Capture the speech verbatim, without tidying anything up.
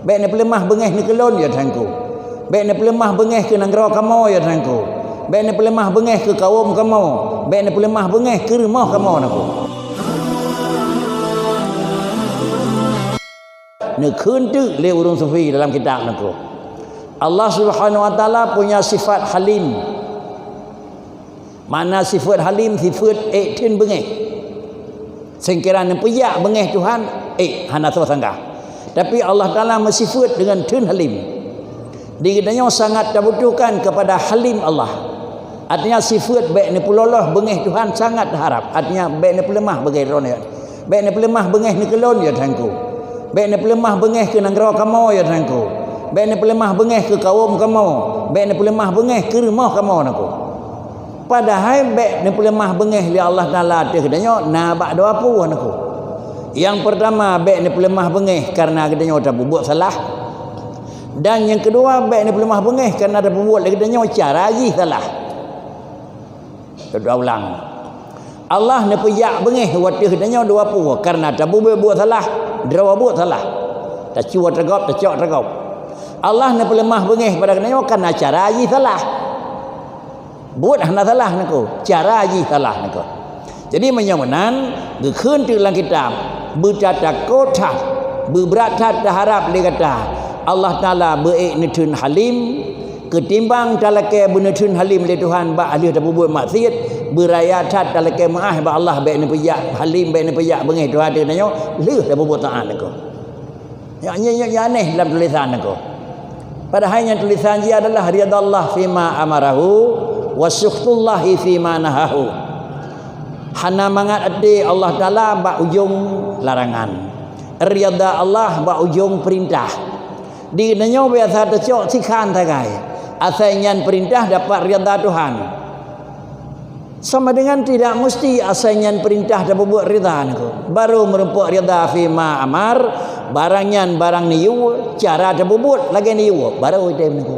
Bék neupeuleumah beungéh neukeulon, ya Tuhanku. Bék neupeuleumah beungéh keu nanggroe kamoe, ya Tuhanku. Bék neupeuleumah beungéh keu kawöm kamoe. Bék neupeuleumah beungéh keu rumoh kamoe, Tuhanku. Neukheun teuk lé ureuëng sufi dalam kitab, Tuhanku. Allah Subhanahu wa Taala punya sifat Halim. Makna sifeuet Halim, sifeuet ék theun beungéh. Seungkira neupeujak beungéh Tuhan, ék hana soe sanggah. Tapi Allah Taala meusifeuet deungon theun Halim. Di geutanyoe sangat tabutuhkan keupada Halim Allah. Artinya sifeuet bék neupeuloloh beungéh Tuhan sangat taharab. Artinya bék neupeuleumah beungéh droeneuh. Bék neupeuleumah beungéh neukeulon, ya Tuhanku. Bék neupeuleumah beungéh keu nanggroe kamoe, ya Tuhanku. Bék neupeuleumah beungéh keu kawöm kamoe. Bék neupeuleumah beungéh keu rumoh kamoe, Tuhanku. Padahai bék neupeuleumah beungéh lé Allah Taala ateueh geutanyoe na bak dua peue, Tuhanku. Nyang peurtama, bék neupeuleumah beungéh kareuna geutanyoe tapeubuet salah. Dan nyang keudua, bék neupeuleumah beungéh kareuna tapeubuet lé geutanyoe cara jih salah. Teuulang. Allah neupeujak beungéh u ateueh geutanyoe dua peue, kareuna tabuet buet salah, droe buet salah. Tacue tagôb, tacok tagôb. Allah neupeuleumah beungéh bak geutanyoe kareuna cara jih salah. Buet hana salah, Tuhanku, cara jih salah, Tuhanku. Jadi meunyoe meunan, geukheun teuk lam kitab, beutatakot that, beubrat that taharab lé gata. Allah Taala beu-ék neutheun Halim, keutimbang talakée beuneutheun Halim lé Tuhan bak lheueh tapeubuet maksiet, beuraya that talakée meuáh bak Allah, bék neupeujak Halim, bék neupeujak beungéh Tuhan ateueh geutanyoe lheueh tapeubuet taát, Tuhanku. Nyan, nyan, nyan, nyan aneh lam tulisan, Tuhanku. Padahai nyang tulisan jih adalah ridha Allah fima amarahu wa sukhtullahi fima nahahu. Hana mangat até Allah Taala bak ujong larangan. Ridha Allah bak ujong peurintah. Di geutanyoe biasa tacok sikhan sagai. Asai nyan peurintah dapat ridha Tuhan. Sama dengan tidak musti asai nyan peurintah tapeubuet ridha, Tuhanku. Barô meurumpok ridha fima amar, barang nyan barang neuyue, cara tapeubuet lagée neuyue, barô item, Tuhanku.